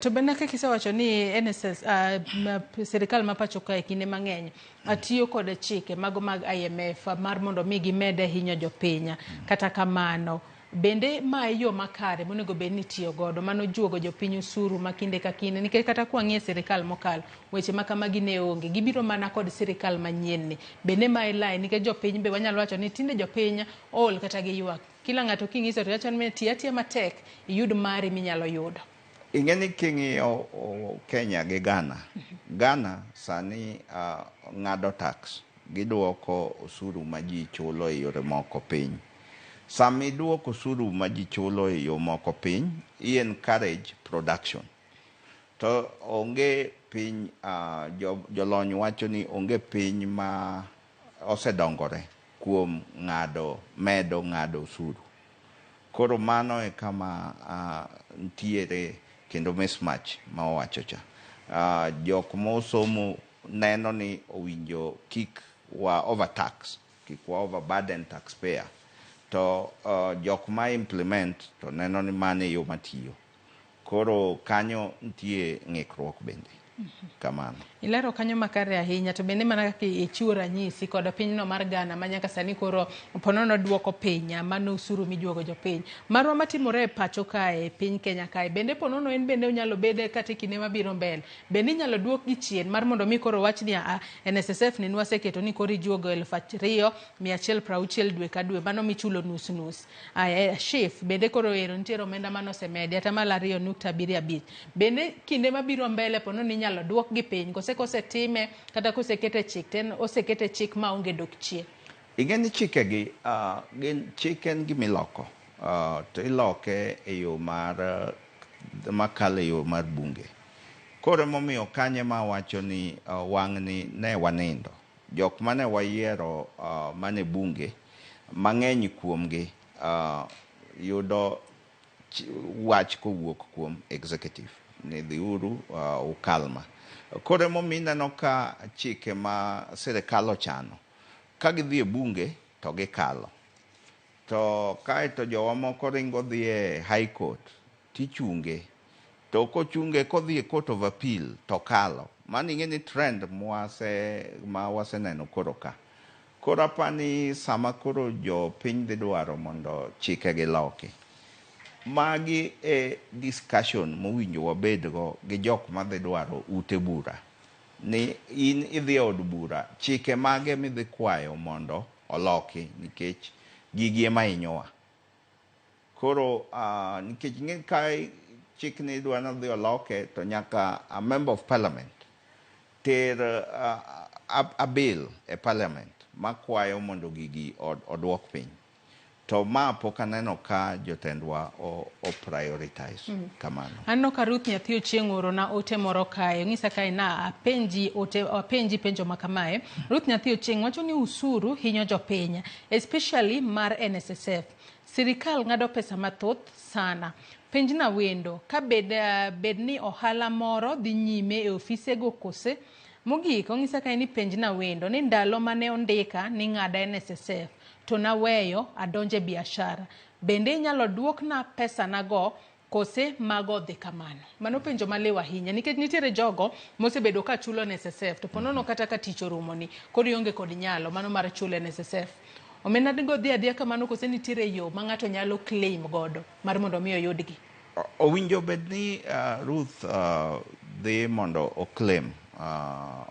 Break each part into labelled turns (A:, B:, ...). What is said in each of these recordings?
A: To bende kaka isewacho ni NSS, sirikal ma pacho kae kinde mang'eny tiyo kod chike mago mag IMF mar mondo mi gimed hinyo jopiny. Kata kamano, bende ma e yo makare monego bed ni itiyo godo mano juogo jopiny osuru ma kinde ka kinde, nikech kata kwang'iyo sirikal mokalo, weche ma kamagi ne onge, gibiro mana kod sirikal manyien ni. Bende ma e line, nikech jopiny be wanyalo wacho ni tinde jopiny ool kata giywak. Kila ng'ato king'iso to wacho ni ti atiya matek iyud mari minyalo yudo.
B: Ing'e ni king'iyo Kenya gi Ghana, Ghana sani ng'ado tax, giduoko osuru ma ji chulo e yore moko piny. Sama iduoko osuru ma ji chulo e yo moko piny, i encourage production. To onge piny, jolony wacho ni onge piny ma osedongore kuom ng'ado medo ng'ado osuru. Koro mano e kama ntiere kendo mismatch ma owacho cha. Jok mosomo neno ni owinjo kik wa overtax, kik wa overburden taxpayer. To jok ma implement to neno ni mano e yo matiyo. Koro kanyo nitie ng'ikruok bende. Kamano.
A: Ilero kanyo makare ahinya, to bende mana kaka ichiwo ranyisi kod pinyno mar Ghana ma nyaka sani koro ponono duoko piny mano osuru mijuogo jopiny. Marwa matimore e pacho kae, e piny Kenya kae, bende ponono en bende onyalo bede kata e kinde mabiro mbele. Bende inyalo duok gi chien mar mondo mi koro wach ni a NSSF ni nwaseketo ni koro ijuogo 2160 dwe ka dwe, mano michulo nus nus. Aya, SHIF bende koro ero nitiere omenda manosemedi 2.75. Bende kinde mabiro mbele ponono inyalo duok gi piny kose kosetime kata kosekete chik to en osekete chik maonge dok chien.
B: Ing'e ni chikegi gin chik en gimiloko, to iloke e yo mar makalo e yo mar bunge. Koro emomiyo kanyo ema awacho ni wang'ni ne wanindo. Jok mane wayiero mane bunge mang'eny kuomgi yudo wach kowuok kuom executive ni dhiuru ukal ma. Koro emomiyo ineno ka chike ma sirikal ochano ka gidhi e bunge to gikalo. To kaeto jowa moko ringo dhi e high court tichunge. To kochunge kodhi e court of appeal to kalo. Mano ing'e ni trend ma waseneno koro ka. Koro apani sama koro jopiny dhi dwaro mondo chike gi loki. Magi e discussion mowinjo wabedgo gi jok madhi dwaro ute bura. Ni in idhi e od bura, chike mage midhi kwayo mondo oloki nikech gigi ema hinyowa. Koro nikech ing'e ka chik ni idwa ni odhi oloke to nyaka a member of parliament ter a bill e parliament makwayo mondo gigi oduok piny. To ma pok aneno ka jotendwa o prioritize kamano.
A: Aneno ka Ruth nyathi Ochieng' oorona ote moro kae. Onyisa kae na apenji ote, apenji penjo ma kamae. Ruth nyathi Ochieng' wacho ni usuru hinyo jopiny, especially mar NSSF. Sirikal ng'ado pesa mathoth sana. Penjna wendo, ka bed ni ohala moro dhi nyime e ofisego kose? Mogik, onyisa kae ni penjna wendo ni ndalo mane ondika ni ng'ada NSSF to naweyo adonje e biashara. Bende inyalo duokna pesa nago kose mago dhi kamano? Mano penjo maliw ahinya nikech nitiere jogo mosebedo ka chulo NSSF to ponono kata ka tich orumoni koro ionge kod nyalo mano mar chulo NSSF. Omenda go dhi adhiya kamano kose nitiere yo ma ng'ato nyalo claim godo mar mondo mi oyudgi?
B: Owinjo bed ni Ruth dhi mondo o claim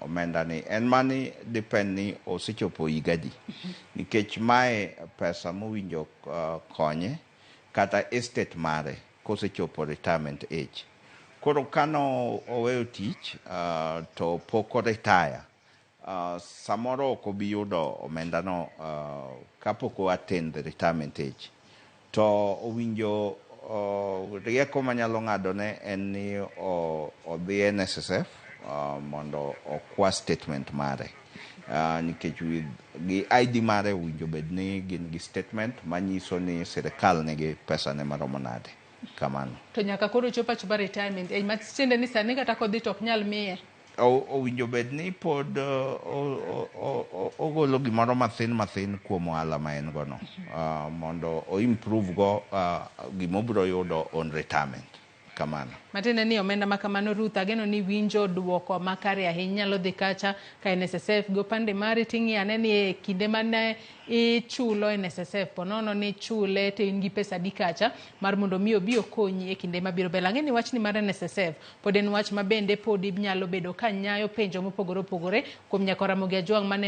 B: omenda ni. En mani depend ni osechopo higa adi. Nikech mae pesa mowinjo konye kata estate mare kosechopo retirement age. Koro kano oweyo tich to pok o retire, samoro ok obi yudo omenda no kapok o attain the retirement age. To owinjo rieko manyalo ng'adone en ni odhi NSSF mondo okwa statement mare. Nikech with gi ID mare owinjo bed ni gin gi statement manyiso ni sirikal nigi pesa ne maromo nade. Kamano.
A: To nyaka koro chop achopa retirement age, matiende ni sani kata kodhi to ok nyal miye.
B: Owinjo bed ni pod ogolo gimoro mathin mathin kuom ohala ma en go no mondo o improve go gimobiro yudo on retirement. Kamano.
A: Matiende ni omenda ma kamano Ruth ageno ni winjo duoko makare ahinya nyalo dhi kacha ka NSSF gi opande mari ting'iyo ane ni e kinde mane ichulo NSSF ponono ni chule to in gi pesa adi kacha mar mondo mi obi okonyi e kinde mabiro mbele. Ang'e ni wachni mar NSSF pod en wach ma bende pod nyalo bedo ka nyayo penjo mopogore opogore kuom nyakwa Ramogi Ajwang' mane